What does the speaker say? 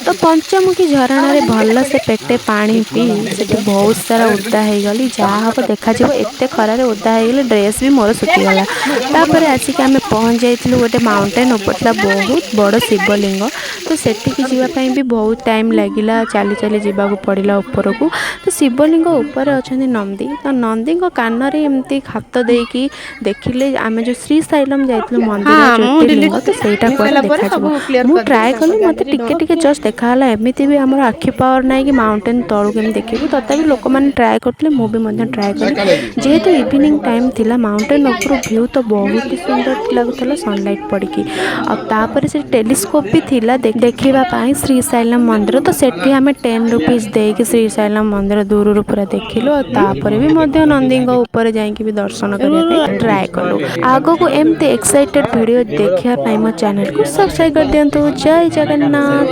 ତ ପଞ୍ଚମୁଖୀ ଝରଣାରେ ଭଲସେ ପେଟେ ପାଣି ପିଇ ସେଠି ବହୁତ ସାରା ଓଦା ହେଇଗଲି। ଯାହା ହବ ଦେଖାଯିବ। ଏତେ ଖରାରେ ଓଦା ହେଇଗଲି, ଡ୍ରେସ୍ ବି ମୋର ଶୁଖିଗଲା। ତାପରେ ଆସିକି ଆମେ ପହଞ୍ଚି ଯାଇଥିଲୁ ଗୋଟେ ମାଉଣ୍ଟେନ୍ ଉପରେ, ଥିଲା ବହୁତ ବଡ଼ ଶିବଲିଙ୍ଗ। ତ ସେଠିକି ଯିବା ପାଇଁ ବି ବହୁତ ଟାଇମ୍ ଲାଗିଲା, ଚାଲି ଚାଲି ଯିବାକୁ ପଡ଼ିଲା ଉପରକୁ। ତ ଶିବଲିଙ୍ଗ ଉପରେ ଅଛନ୍ତି ନନ୍ଦୀ। ତ ନନ୍ଦୀଙ୍କ କାନରେ ଏମିତି ହାତ ଦେଇକି ଦେଖିଲେ ଆମେ ଯେଉଁ ଶ୍ରୀଶୈଲମ ଯାଇଥିଲୁ ମନ୍ଦିର, ହଁ, ମୁଁ ଜ୍ୟୋତିର୍ଲିଙ୍ଗ, ଡିଲିଟ୍ ତ ସେଇଟା କୁଆଡ଼େ ହେଇସାରିଲା ପରେ ଦେଖାଯିବ। ସବୁ କ୍ଲିୟର ମୁଁ କରିଦେବି ଟ୍ରାଏ ତାଙ୍କ କଲି, ମୋତେ ଗ୍ୟାଲେରୀ ଟିକେ ଟିକେ ଜଷ୍ଟ ଦେଖାଗଲା। ଏମିତି ବି ଆମର ଆଖି ପାୱାର ନାହିଁ କି ମାଉଣ୍ଟେନ୍ ତଳକୁ ଏମିତି ଦେଖିବୁ। ତଥାପି ଲୋକମାନେ ଟ୍ରାଏ କରୁଥିଲେ, ମୁଁ ବି ମଧ୍ୟ ଟ୍ରାଏ କଲି। ଯେହେତୁ ଇଭିନିଂ ଟାଇମ୍ ଥିଲା, ମାଉଣ୍ଟେନ୍ ଉପରୁ ଭ୍ୟୁ ତ ବହୁତ ହି ସୁନ୍ଦର ଲାଗୁଥିଲା ସନଲାଇଟ୍ ପଡ଼ିକି। ଆଉ ତାପରେ ସେଠି ଟେଲିସ୍କୋପ୍ ବି ଥିଲା ଦେଖିବା ପାଇଁ ଶ୍ରୀଶୈଲମ ମନ୍ଦିର। ତ ସେଠି ଆମେ 10 ରୁପିଜ୍ ଦେଇକି ଶ୍ରୀଶୈଲମ ମନ୍ଦିର ଦୂରରୁ ପୁରା ଦେଖିଲୁ। ଆଉ ତାପରେ ବି ମଧ୍ୟ ନନ୍ଦୀଙ୍କ ଉପରେ ଯାଇକି ବି ଦର୍ଶନ କରିବା ପାଇଁ ଟ୍ରାଏ କଲୁ। ଆଗକୁ ଏମିତି ଏକ୍ସାଇଟେଡ୍ ଭିଡ଼ିଓ ଦେଖିବା ପାଇଁ ମୋ ଚ୍ୟାନେଲକୁ ସବସ୍କ୍ରାଇବ୍ କରିଦିଅନ୍ତୁ। ଜୟ ଜଗନ୍ନାଥ।